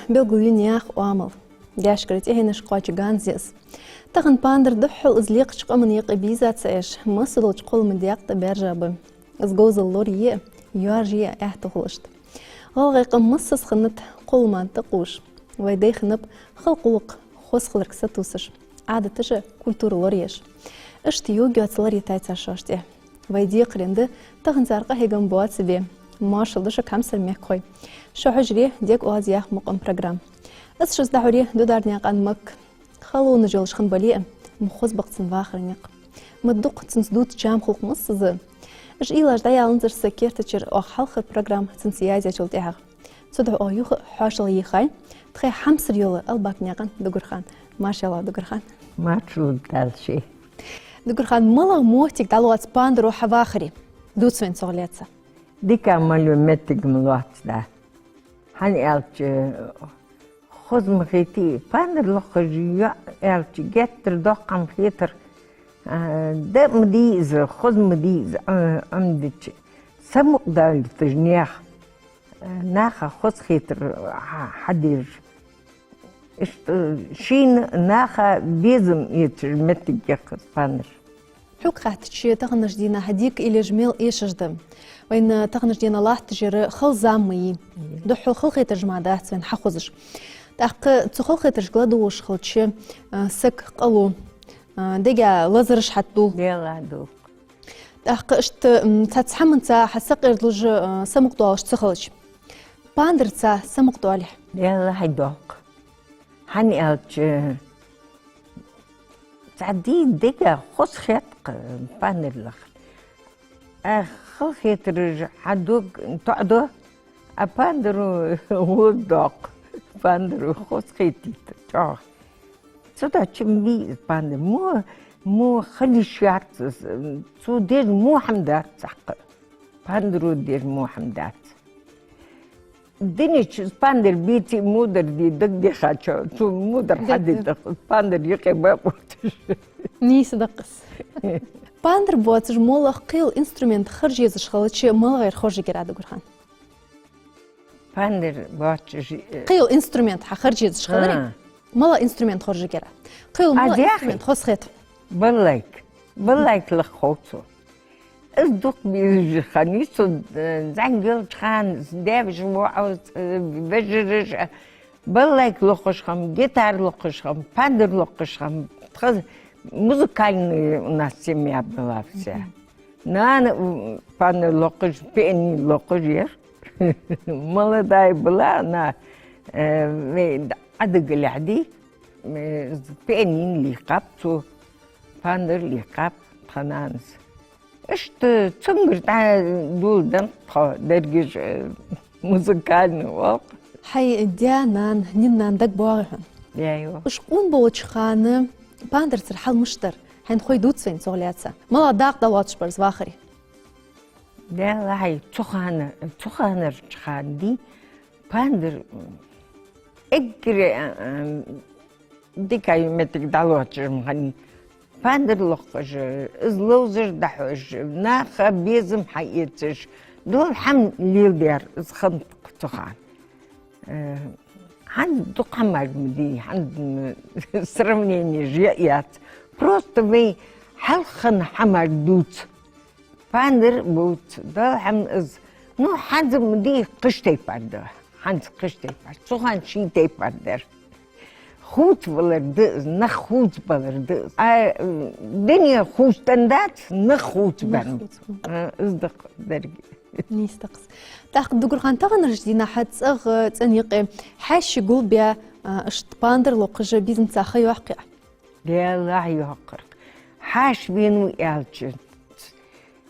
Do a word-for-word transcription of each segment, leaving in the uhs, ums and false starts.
Белгалъю наьха оамал. Даьшкара тӀехьенаш кхоачаш ганз я из. Тахан пандар духхьал из лекхача къаман юкъе бийза ца Ӏеш, массадолча кхоллама декъе тӀабаьржа ба. Из говзал лорае а, йоаржае а аьттув хул иштта. ГӀалгӀай къам массаза хиннад кхолламах тӀакхувш. Вай дай хиннаб халкъа гӀулакх хоза хиларга сатувсаш, Ӏадаташ а, культура лораеш. Иштта йоагайоаца лораятайцар шоашта тӀа. Вай декхарийна да тахан цар къахьегам боацабе. Моаршал да шуга, хьамсара мехкахой. Шо хьожаре, дега оаз яха мукъам программа. Аз шуца дӀахьоре Дударнаькъан Макка. Халонаш йолаш хинна бале а, ма хоза ба-кх цун вахара никъ. Ма дукха цунца дувца чам хул-кх массаза. Уж уйлаш дӀаяланзар са керта чура оаха хьалхара программа цунца язъяьчул тӀехьагӀа. Цудухьа оаха юха а хьоашалгӀа йийхай тхоай хьамсара йола Албакнаькъан Дугархан. Маршал да, Дугархан. Маршал да шоана. Дугархан, малагӀа моттиг дӀалоац пандаро хьа вахаре? Дувца вайна цох лаьца. Дика мел йола моттиг ма лоац, да. ХӀана аьлча, хоза ма хетий, пандар локхаш йоӀ аьлча, геттара доккха хӀама хетар. А, даа ма дий из, хоза ма дий из, а, Ӏомаде дича. Самукъадалийташ наьха, а, наха хоза хетар хьа-, хьадеш. Иштта шийна наха безам эцаш моттиг я-кх из пандар. Хьога хаьттача, таханарча дийнахьа дика уйлаш мел эшаш да. Вайна таханарча дийнахьа латташ яр хала зама ма йий. Мгм. Духхьал халахетараш мара дац вайна хьахозаш. ТӀаккха цу халахетарашка ладувгӀаш хилча, а, саг къа лу, а, дега лазараш хьатӀадувл. Дела ду. ТӀаккха иштта, м, цхьацца хӀаманца хьа сакъердалуш, а, самукъадоалаш ца хилча. Пандарца самукъадоале хьо? Дела хьайдоккху. ХӀана аьлча, цхьа дий дега хоза хет-кх пандар лакхар. А, халахетараш хьа дог тоӀадо, а пандаро гӀо доаккх. Пандаро хоза хетийт чӀоагӀа. Цудухьа чу ма бий из пандар. Мо, мо хила йиш яц из. Цо деза мо хӀама дац цхьаккха. Пандаро деза мо хӀама дац. Динчу из пандар беций, мудар дий дагадехача, цо мудар хьадийта, пандар юкъе бакъотташ. Нийса да-кх из. Пандар боацаш моллагӀа кхыйола инструмент харжа езаш хилча, малагӀа яр хоржаргьяр, Дугархан? Пандар боацаш, э, кхыйола инструмент хьахаржа езаш хиларе, а, малагӀа инструмент хоржаргьяр? Кхыйола малагӀа инструмент хоза хет? Балалайка. Балалайка лакха хов цо. Из дукха безаш хиннай со, э, зӀамига йолча хана, даь-веший воӀо, э, вежарий, э, балалайка локхаш хиннаб, гитара локхаш хиннаб, пандар локхаш хиннаб. Тха музыкальная у нас семья была вся. Нана, м, пандар локхаш, пианино локхаш яр. Молодая была она, э, вай Ӏадигалехь дий, э, пианино лийкхаб цо, пандар лийкхаб тха нанас. Иштта цунгара дӀадоладеннад тхо дерригаш, э, музыкальный оал-кх. Хьай даь-нана, нина-нана дагабоагӀий хьона? Даь-йо. Уж къона болча хана пандарцара хьал мишта дар? Хьайна хой дувца вайна цох лаьца? МалагӀа дакъа дӀалоацаш бар из вахаре? Дела хьай, цу хана, цу ханарча хана дий, пандар, м, эггара, а, а, дика моттиг дӀалоацаш ма хиннай. Пандар локхаш, из ловзаш дӀахьош, наха безам хьаэцаш, дола хӀама леладаьр из хиннад-кх цу хана. Э, хӀанз дукха хӀамаш ма дий, хӀанз, м, сравнени яц. Просто вай хьалха хинна хӀамаш дувц. Пандар бувц, дола хӀама из. Ну, хӀанз ма дий, кхыча тайпара да. ХӀанз кхыча тайпара. Цу хана ший тайпара дар. Хувцабалар да из, нах хувцабалар да из. А, м, дуне хувцаденна дац, нах хувцабенна. Нах хувцабенна. А, из да-кх деррига. Нийса да-кх из. ТӀаккха, Дугархан, таханарча дийнахьа цӀагӀа, цӀен юкъе хьаьший гулбаь, а, иштта пандар локхаш безамца ха йоаккхий Ӏа? Дела йоаккхар-кх. Хьаьша венав аьлча,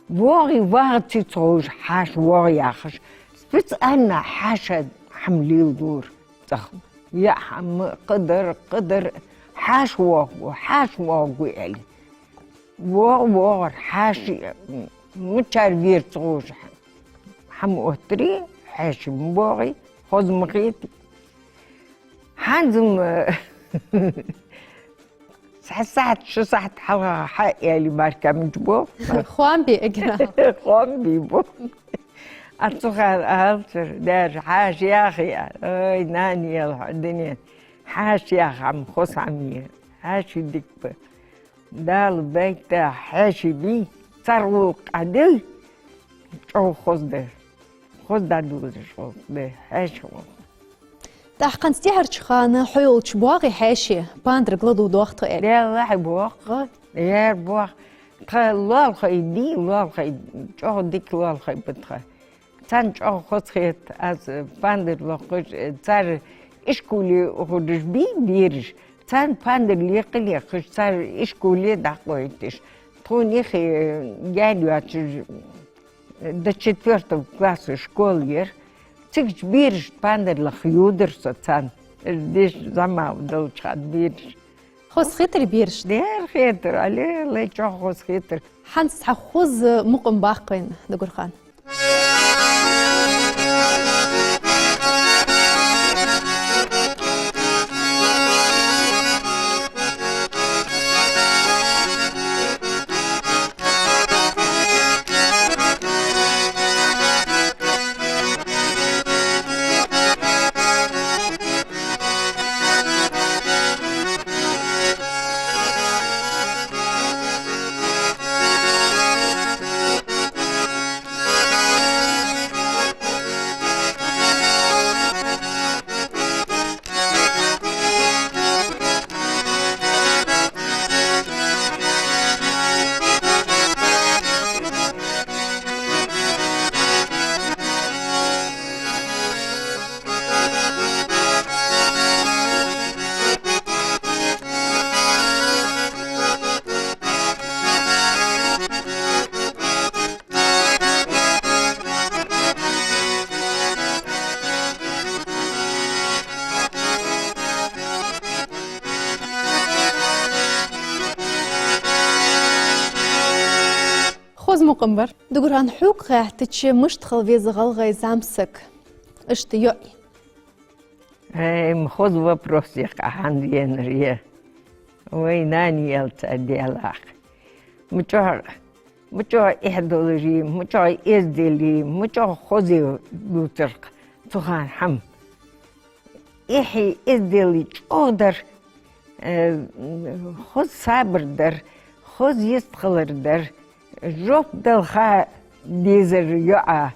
воагӀий, вагӀаций ца ховш, хьаьша воагӀа яхаш, специально хьаьша хӀама леладора цӀагӀа. Яа хӀама, кхыдар, кхыдар, хьаьша воагӀа, хьаьша воагӀа аьле. ВоагӀа, воагӀар хьаьша, мичара вера ца ховш, хӀама оттаре, хьаьша ма боагӀий, хоза ма хетий. ХӀанз-м цхьа сахьат, ши сахьат хьалха хьа а яьле, марка мича бу? Хоам бе эггара. Хоам бе бу. А цу хана алцар, даьра, хьаьша яха я. Ой, нана, ела хьо дунен. Хьаьша яха хӀама хоза хӀама я. Хьаьша дика ба. Дала байтта хьаьша бий, цар гӀулакх Ӏадил, чӀоагӀа хоза да. Хоза дӀадолалуш гӀулакх да, хьаьша гӀулакх. ТӀаккха хӀанз тӀехьарча хана хьо йолча боагӀий хьаьше, пандарга ладувгӀа дохк тхо аьле? Даьла хьа боагӀа. ГӀо? Яр боагӀа. Тха лоалахой дий, лоалахой, чӀоагӀа дика лоалахой ба тха. Царна чӀоагӀа хоза хет аз пандар локхаш, цар ишколе ухаш бий бераш. Царна пандар лекха-лекхаш, цар ишколе дӀакхойташ. Тхона ихи гаьна йоацаш, до четвёртого класса школа яр. Цигача берашта пандар лаха йодаяр со царна. Уж дешаш зӀамагӀа долча хана бераш. Хоза хетарий бераш? Даьра хетар, аллай, чӀоагӀа хоза хетар. ХӀанз цхьа хоза мукъам баккха вайна, Дугархан. Хоза мукъам бар. Дугархан, хьога хаьттача, мишта хила веза гӀалгӀай зӀамсаг? Иштта йоӀ. Э, ма хоза вопрос я-кх Ӏа хӀанз енар, е. Вай нана елца делахь. Ма чӀоагӀа, ма чӀоагӀа эхь долаш я, ма чӀоагӀа эздел я, ма чӀоагӀа хоза дувцар-кх цу хана хӀама. Эхьи эздели чӀоагӀа дар, э, хоза сабар дар, хоза йистхилар дар, жоп дала ха дезар йоӀа,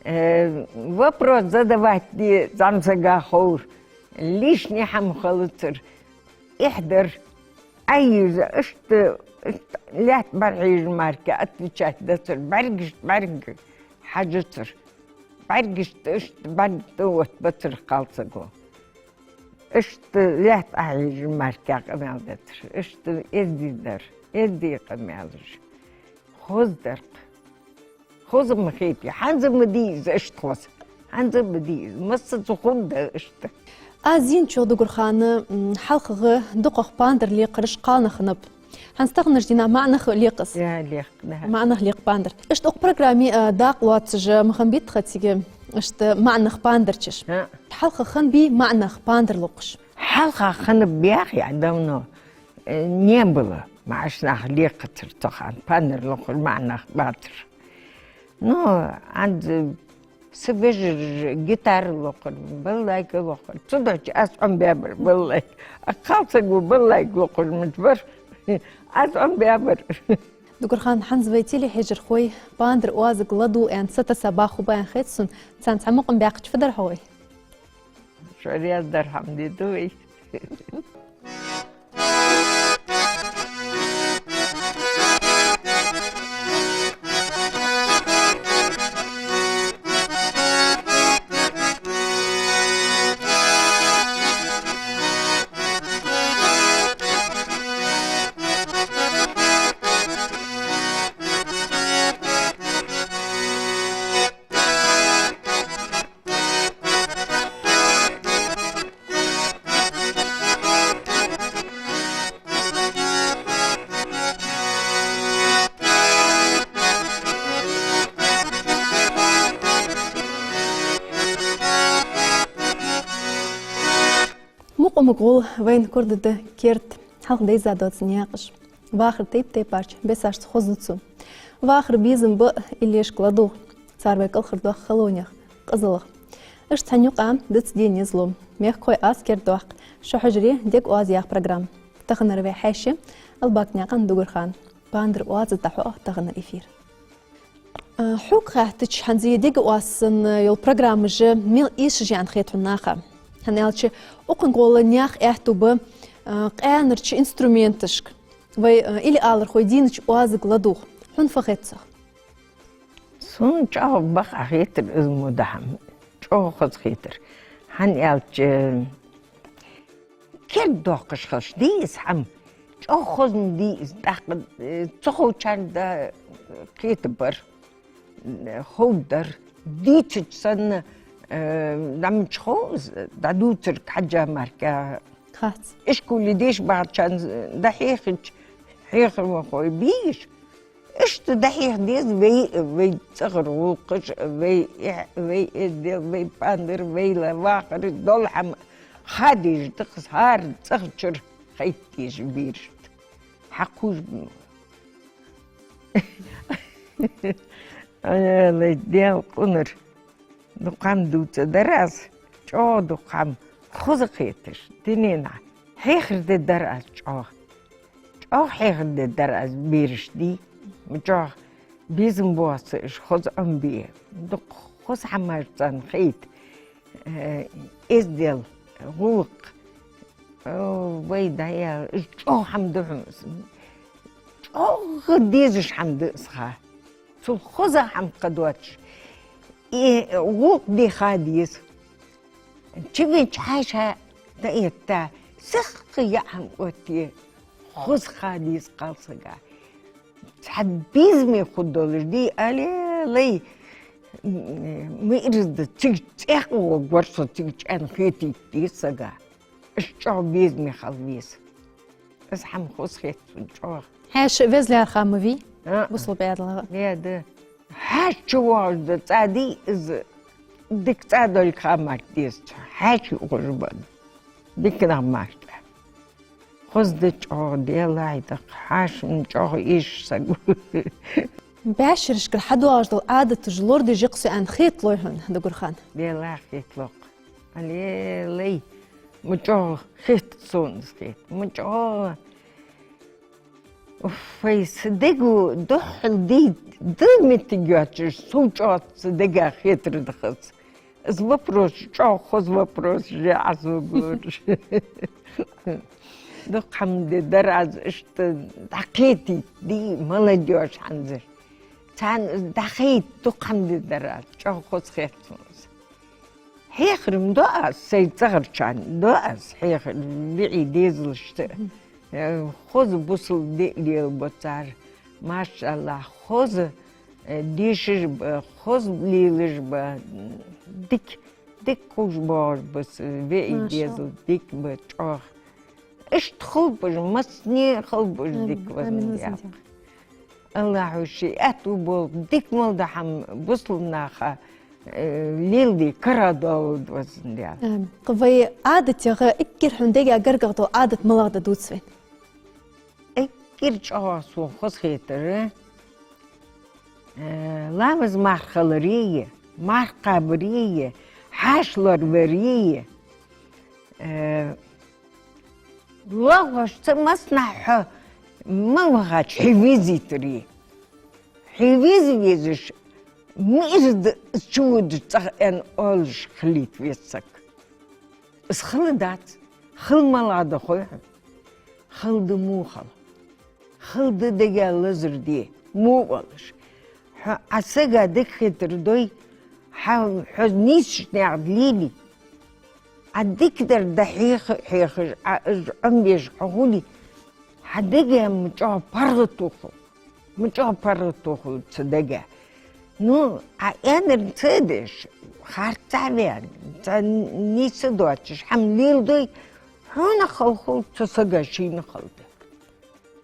э, вопрос задавать де зӀамсага ховр, лишний хӀама хилацар, эхь дар, Ӏайижа, иштта, иштта лаьтта бӀарахьежа мара-кх отвечать дацар, бӀаргашта бӀарг хьажацар, бӀаргашта иштта бӀарг тӀаоттабацар кхалсаго. Иштта лаьтта Ӏахьежа мара-кх къамаьл дацар, иштта эздий дар, эздий къамаьлаш. Хоза дар-кх. Хоза ма хетий, хӀанз ма дий из иштта хоза. ХӀанз ма дий из, массаза хургда иштта. Аз зийначох, Дугархан, м, хьалхагӀа дукхагӀа пандар лекхараш кхалнах хиннаб. ХӀанз таханарча дийнахьа маӀа нах лекх из. Я, лекх, да. МаӀа нах лекх пандар. Иштта укх программе, а, дакъа лоацаш ма хиннабий тха цига, иштта маӀа нах пандарчаш. А. Хьалха хиннабий маӀа нах пандар локхаш? Хьалха хиннаб, бӀаьха я давно. Э, не было. МаӀача наха лекхацар цу хана, пандар локхаш маӀа нах бацар. Ну, хӀанз са вежарий гитара локхар, балалайка локхар. Цудухьа аз Ӏомабаьбар балалайка. А кхалсаго балалайка локхаш мича бар, аз Ӏомабаьбар. Дугархан, хӀанз вай телехьежархой пандар оазарга ладувгӀа аьнна сатесса баху баьнна хет сона, царна цхьа мукъам баьккхача фу дар хьогӀ вай? Шо раьза дар хӀама дий ду вай? Мукъамага гӀолла вайна корадаьд керда, хьалха дайза доаца наькъаш. Вахар тайп-тайпарча бесашца хозлу цо. Вахар безам ба, иллешка ладувгӀа. Цар вай кӀалхардоах халонех, къизалах. Иштта цхьан юкъа дицденна езло. Мехкахой аз кердадоаккх шун хьужаре «Дега оаз» яха программа. Таханара вай хьаьший Албакнаькъан Дугархан. Пандар оаза дӀахьо таханара эфир. А, хьога хаьттача, хӀанз из «Дега оаз» санна йола программаш мел эшаш я аьнна хет хьона наха. ХӀана аьлча, укхун гӀолла наьха аьттув ба, а, къаьнарча инструменташка вай, а, илли алархой дийнача оазага ладувгӀа. Хьона фу хет цох? Сона чӀоагӀа бакъахьа хетар из мо да хӀама. ЧӀоагӀа хоза хетар. ХӀана аьлча, кердадоаккхаш хилча дий из хӀама, чӀоагӀа хозанна дий из, тӀаккха, э, ца ховчарна да кхетабар, э, ховргдар. Дийцача санна, э, дӀа мича хов из, дӀадувцарга хьежжа мара-кх. Хац. Ишколе деша багӀачарна дӀахьехача, хьехархой бий уж. Иштта дӀахьеха деза вай, вай цӀагӀара гӀулакхаш, вай эхь-, вай эздел, вай пандар, вай ла-, вахар, дола хӀама ха дезаш да-кх из, хӀара цӀагӀа чура хайта дезаш берашта. Хьакхувш. Ай, лай, Даьла къинар. Дукха хӀама дувцаргдар аз, чӀоагӀа дукха хӀама, хоза хеташ, дунен тӀа. Хьехар дергдар аз чӀоагӀа. ЧӀоагӀа хьехар дергдар аз берашта, дий. Ма чӀоагӀа безам боагӀа са уж хоза Ӏомабе. Дукха хоза хӀамаш царна хет. Э, эздел, гӀулакх. О, вай Даьла, уж чӀоагӀа хӀама да хьона из. ЧӀоагӀа дезаш хӀама да из ха. Цул хоза хӀама кхы доацаш. Э, гӀулакх де ха деза. Чувеннача хьаьша тӀаэтта, сихха яа хӀама оттае, хоза ха деза кхалсага. Цхьа безаме хургдолаш дий, алле, лай, м, ма ираз да, цига цӀаькха гӀоргвар со цига аьнна хетийта деза сага. Иштта чӀоагӀа безаме хила веза. Из хӀама хоза хет сона чӀоагӀа. Хьаьша веза лаьрхӀа ма вий? А-а. Бусалба Ӏаьдала. Е, да. Хьаьша чувоагӀаш да цӀа дий из, дика цӀа долга ха мара деза цо. Хьаьша юхаш ба. Дика нах мара тӀа. Хоза да чӀоагӀа, Даьла хьайдаккха, хьаьша-м чӀоагӀа эшаш саг ва. БӀаьшерашкара хьадоагӀаш дола Ӏадаташ лорадеш я-кх со аьнна хеталой хьона, Дугархан? Даьла хеталой-кх. Алле, лай, ма чӀоагӀа хет сона из, хет. Ма чӀоагӀа. Уф, вай, са дега духхьал дий, дала моттиг йоацаш, сов чӀоагӀа са дега хетар да-кх из. Из вопрос чӀоагӀа хоза вопрос я, аз вагур. Дукха хӀама дергдар аз иштта дӀакхетийта, дий, молодёжь хӀанз. Царна из дӀахайта дукха хӀама дергдар аз, чӀоагӀа хоза хет сона из. Хьехар-м ду аз, сай цӀагӀарчарна ду аз хьехар, виӀий дезалашта. Э, хоза бусалба диъ лелабу цар, машаллахӀ, хоза, э, дешаш ба, хоза лелаш ба, дика, дика кхувш боагӀаш ба са виӀий дезал, дика ба, чӀоагӀа. Иштта хилба уж, массане а хилба уж дика, везан Даьла. АллахӀа ший аьттув болба, дика мел дола хӀама бусалба наха, э, леладе карадолда, везан Даьла. Амин. Вай Ӏадатех эггара хьона дега гаргагӀа дола Ӏадат малагӀа да, дувца вайна? Эггара чӀоагӀа сона хоза хетар, э, ламаз марха хилари, марха кхабари, хьаьша лоравари, э, лоалахошца массанахьа хьо мел вахача хьо везийтари. Хьо веза везаш, ма ираз да из чуводаш цӀагӀа аьнна оалаш хилийта веза саг. Из хала дац, хала малагӀа да хой хьона. Хала да во хала. Хала да дега лазар де, во оалаш. Хьо Ӏа сага дика хетар дой, хьо, хьо нийсача наькъа лелий. Ӏа дикадар дӀахьеха а хьехаш, Ӏа из Ӏомабеш хьо хуле, хьа дега ма чӀоагӀа паргӀато хул. Ма чӀоагӀа паргӀато хул цу дега. Ну, Ӏа аьннар ца деш, харцахьа ваьнна, цхьа нийса доацаш хӀама леладой, хьона хала хул, цу сага шийна хала да.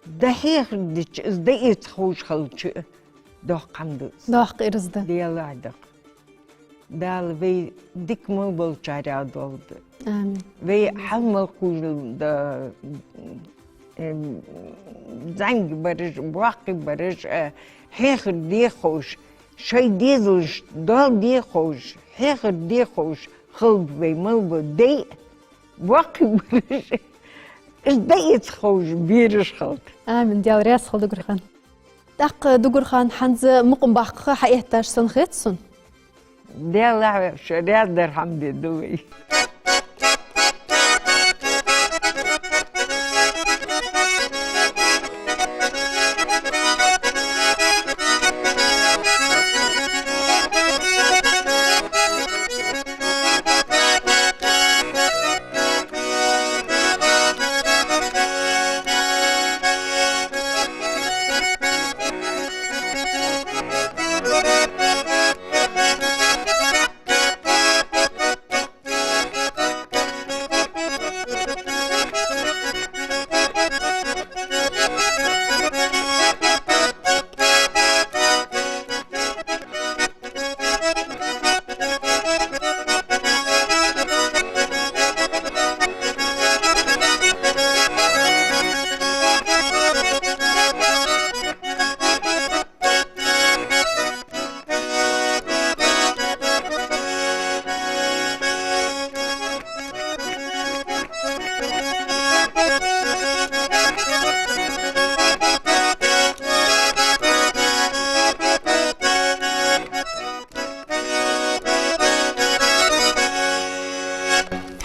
ДӀахьехар дича, из дӀаэца ховш хилча, доккха хӀама да из. Доккха ираз да. Даьла хьайдаккха. Дала вай дика мел болчарех долда. Амин. Вай хьал мел кхувш да, э, зӀамига бараш, боккхий бараш, э, хьехар де ховш, Шоай дезалашта доал де ховш, хьехар де ховш хилба вай мел бола дай а, боккхий бераш а, уж дӀаэца ховш бераш хилда. Амин, Даьла раьза хилва, Дугархан. ТӀаккха, Дугархан, хӀанз мукъам баккха хьаэтташ санна хет сона. Даьла хьоашалгӀа, раьза дар хьамде да вай.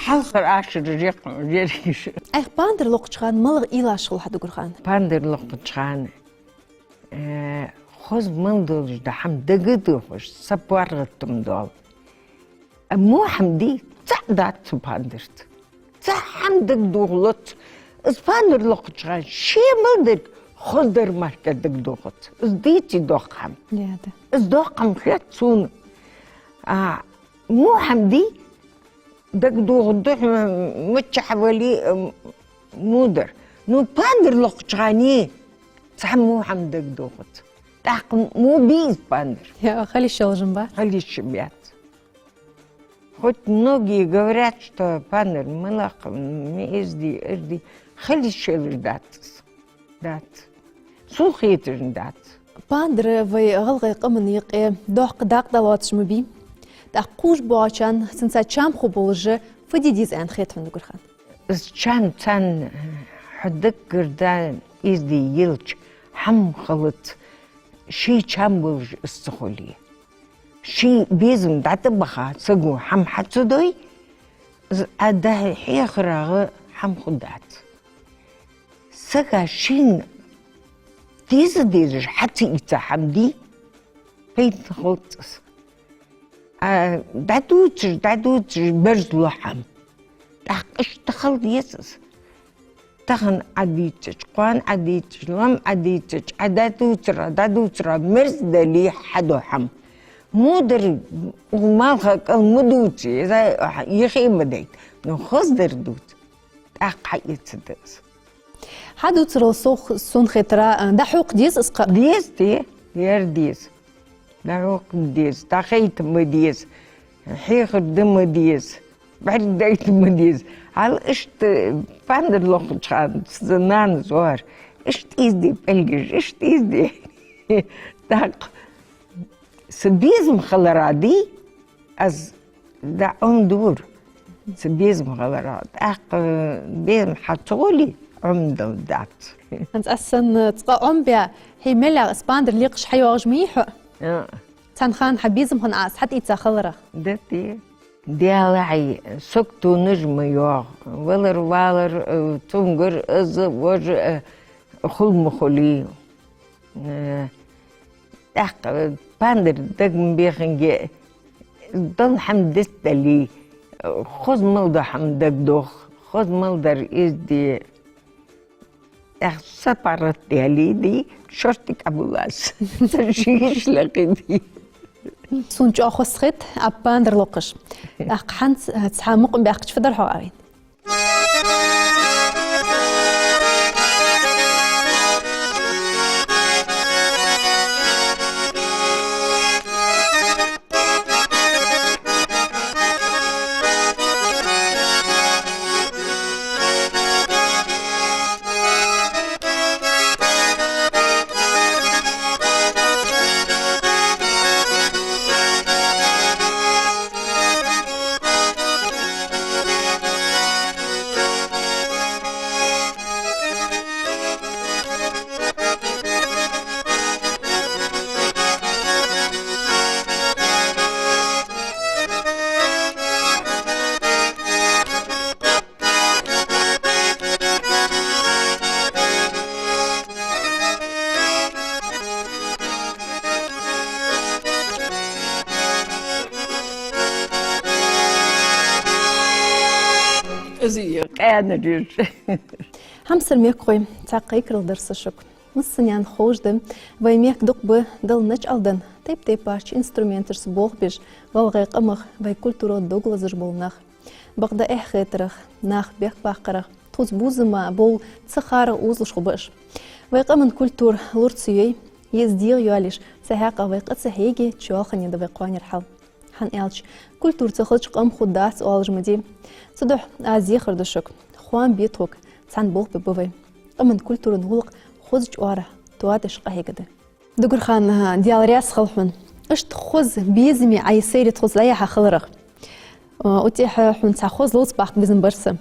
Хьалхара ашара жекъ-, жерхиш. Айхьа пандар локхача хана малагӀа уйлаш хул хьа, Дугархан? Пандар локхача хана, э, хоза мел долаш да хӀама дага а дохаш, са паргӀата ма доал. А мо хӀама дий, цхьаъ дац цу пандарца. Цхьа хӀама дага дохалац. Из пандар локхача хана ше мел дерг хоза дар мара дага дохац. Из дийца доккха хӀама. Яда. Из доккха хӀама хет сона. А мо хӀама дий, дага дохац, духьа миччахьа вале, м, мудар. Ну, пандар локхача хана цхьа мо хӀама дага дохац. ТӀаккха мо бий из пандар? Я, хила йиш йолаш ма бий. Хила йиш ма яц. Хоть многие говорят, что пандар мелах, м, изди, ирди, хила йиш йолаш дац из. Дац. Сона хеташ дац. Пандар вай гӀалгӀай къаман юкъе доккха дакъа долаш ма бий. ТӀаккха кхувш боагӀачарна цунца чам хургболаш фу де деза аьнна хет хьона, Дугархан? Из чам царна хьо даггара да изди йилча хӀама хилац, ший чам болаш из ца хуле. Ший безам дӀатӀабаха саго хӀама хьа ца дой, из Ӏа дӀа хьехарагӀа хӀама хургдац. Сага шийна деза дезаш хьа ца ийца хӀама дий, пайда хулац из. А, дӀадувцаш, дӀадувцаш берзлу хӀама. ТӀаккха иштта хила деза из. Тахан Ӏадийцача, кхоана Ӏадийцача, лом Ӏадийцача, Ӏа дӀадувцар, дӀадувцар, мерза дале хьаду хӀама. Мудар малха кӀал ма дувце, из йихье ма дайта, но хоза дар дувца. ТӀаккха хьаэца деза из. Хьадувцарал совгӀа сона хетар, дӀахьокха деза из кхы? Деза, де, ер деза. ДӀахьокха деза, дӀахайта ма деза, хьехар да ма деза, бӀаргадайта ма деза. Хьал иштта пандар локхача хана са нанас вар, иштта изди пӀелгаш, иштта изди. ТӀаккха са безам хилара дий, аз дӀа Ӏомадора, са безам хилара. ТӀаккха безам хьа ца хуле, Ӏомадала дац. ХӀанз аз санна цкъа Ӏомабаь, хьай мел яха из пандар лекхаш хьайоагӀаш ма йий хьо? А. Цхьан хана хьа безам хинна Ӏа из хьатӀаийца хиларах. Да, те. Даьла хьай, саг тонаш ма йоагӀа. Валар-валар, э, цунгара из, вож, э, хул ма хулий. Э, тӀаккха пандар дага ма беханге, дола хӀама диц дале, хоза мел дола хӀама дага дох, хоза мел дар изди. ТӀаккха са паргӀата дале дий, шортига Ӏобуллаш. Са шиш лакхе дий. Сона чӀоагӀа хоза хет Ӏа пандар локхаш. ТӀаккха хӀанз цхьа мукъам баьккхача фу дар хьогӀ Ӏа вайна? Къаьнараш. Хьамсара мехкахой, цхьа кхайкарал дар са шуга. Массанена ховш да, вай мехка дукха ба Далла начӀал даь, тайп-тайпарча инструменташца болх беш, гӀалгӀай къамах, вай культурах дог лазаш бола нах. Бакъда эхь хетарах, нах бехк баккхарах, тхоца бувзам бола цхьа хӀара озалуш хургба уж. Вай къаман культура лур ца йой, е из дегӀайоалаеш, цу хьакъехьа вай къа ца хьеге, чоалхане да вай кхоанера хьал. ХӀана аьлча, культура ца хилча, къам хургдац оалаш ма дий. Цудухьа аз дехар ду шуга, хоам бе тхога, цхьана болх бергба вай. Къаман культуран гӀулакх хозача оагӀорахьа тоадеш къахьега да. Дугархан, Даьла раьза хилва хьона. Иштта хоза безаме Ӏа сайре тхоца дӀаяхьа хиларах. Э, цу тӀехьа хьона цхьа хоза ловца баккха безам бар са.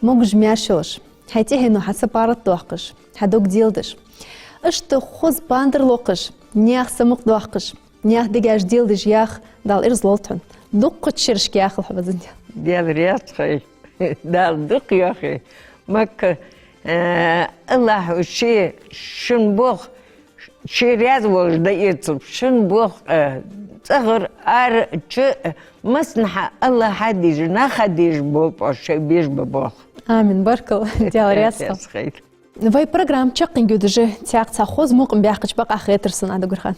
Могаш-маьрша хилаш, хьай тӀехьено хьа са паргӀата доаккхаш, хьа дог деладеш. Иштта хоза пандар локхаш, наьха са мукъадоаккхаш, наьха дегаш деладеш яха Дала ираз лолда хьона. Дуккхача шерашка яхалва хьо, везан Даьла. Даьла раьза хилва. Дала дукха йоахий. Макка, э, АллахӀа ше шун болх, ше раьза волаш дӀаэцалба шун болх, э, цӀагӀара, ара, чу, э, массанахьа АллахӀа дезаш, наха дезаш болба шоай беш бола болх. Амин, баркал, Даьла раьза хилва. Вай программа чакхйоалаш, цхьаькха цхьа хоза мукъам баьккхача бакъахьа хетар сона, Дугархан.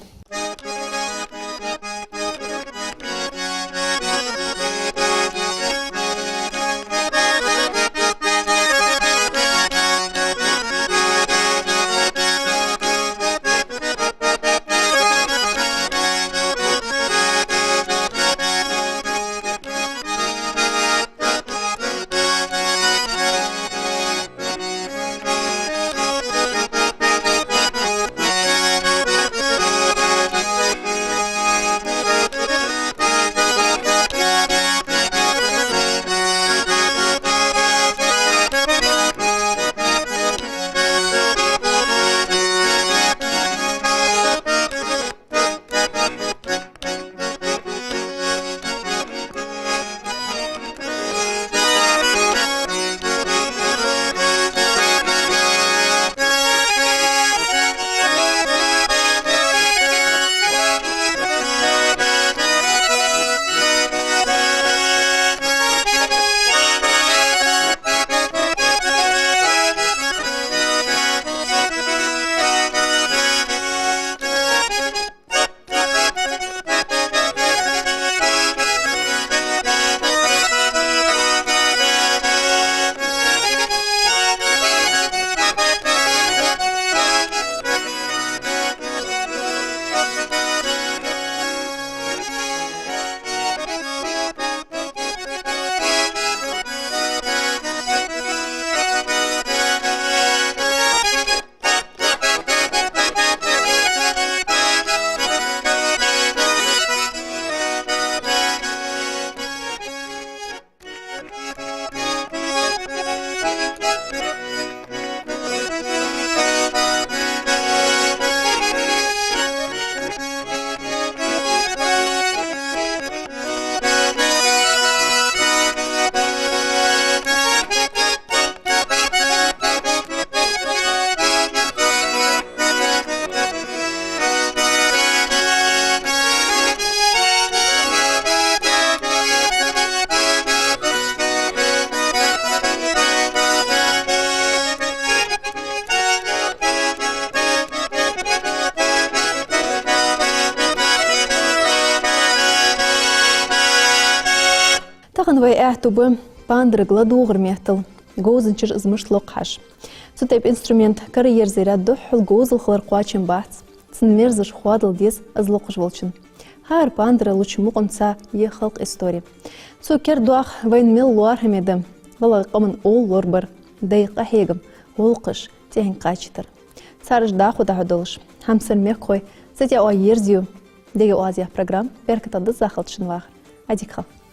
Тахан вай аьттув ба пандарга ладувгӀара меттала, говзанчаша из мишта локх хьажа. Цу тайпа инструмент караерзаяра духхьал говзал хилар кхоачам бац, цун мерзаш хоадала деза из локхаш волчун. ХӀара пандара луча мукъамца я халкъа истори. Цо кердадоах вайна мел лоархӀаме да гӀалгӀай къаман овла лорабар, дай къахьегам, гӀулакхаш тӀехьенга кхачийтар. Цар уж дӀахо дӀахьо долаш, хьамсара мехкахой, цу тӀа оаха ерзаю. Дега оаз яха программа беркатах дизза хилда шун вахар. Ӏадика хилда.